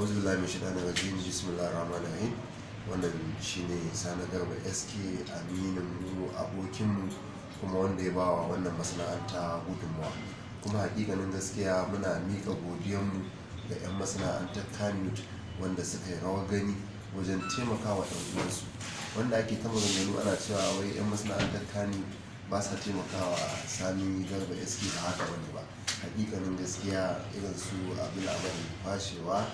Auzu billahi min shaitanir rajim. Bismillahir rahmanir rahim. Wannan shine Sani Garba SK, aminin mu, abokin mu, kuma wanda ya bawa wannan masana'anta gudunmawa. Kuma hakikanin gaskiya muna miƙa godiyanmu ga 'yan masana'antar Kannywood wanda suka yi rawar gani wajen taimakawa 'yan uwansu. Wanda ake ta maganganu ana cewa wai 'yan masana'antar Kannywood ba sa taimakawa Sani Garba SK, ba haka bane ba. Hakikanin gaskiya irin su Abdul Ahmad Fashewa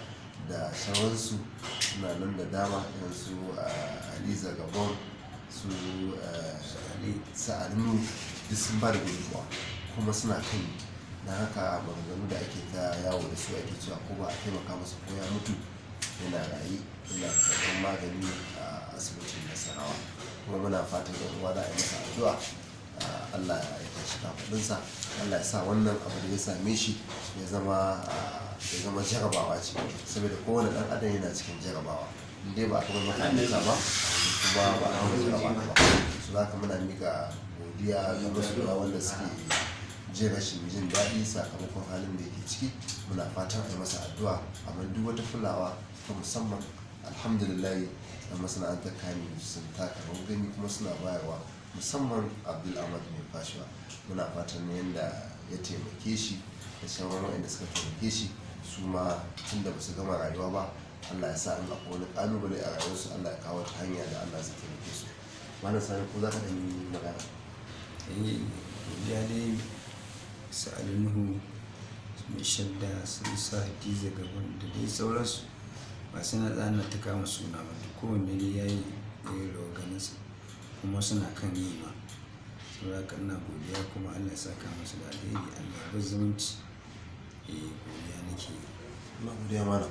da sauransu suna nan da dama, irin su Hadiza Gabon, su Sa'adu, duk sun ba da gudunmawa kuma suna kan yi. Don haka maganganu da ake ta yawo da su ake cewa ko ba a taimaka masa ko ya mutu, yana raye, yana karɓar magani a asibitin Nasarawa. Kuma muna fatan 'yan uwa za a yi masa addu'a, Allah ya tashi kafaɗinsa, Allah ya sa wannan abu da ya same shi ya zama jarabawa ce. Saboda kowane ɗan adam yana cikin jarabawa. In dai ba a gama maka halitta ba, kuma ba a gama jaraba ka ba. So haka muna miƙa godiya ga masoya wanda suke jin rashin jin daɗi sakamakon halin da yake ciki. Muna fatan a yi masa addu'a. Amma duk wata kulawa ta musamman, alhamdulillah, 'yan masana'antar Kannywood sun taka rawar gani kuma suna bayarwa, musamman Abdul Ahmad Mai Fashewa. Muna fatan yanda ya taimake shi da sauran waɗanda suka taimake shi, su ma tun da ba su gama rayuwa ba, Allah ya sa in akwai wani ƙalubale a rayuwarsu, Allah ya kawo wata hanya da Allah zai taimake su. Malam Sani, ko za ka ɗan yi magana? Eh, godiya dai su Ali Nuhu Mai Shadda, su sa Hadiza Gabon da dai sauransu. Ba sai na tsaya ina ta kama suna ba. Duk kowanne dai yayi rawar ganinsa kuma suna kan yi ma. Saboda haka ina godiya kuma Allah ya saka musu da alheri, Allah ya bar zumunci. Eh, godiya nake yi. Ina godiya, malam.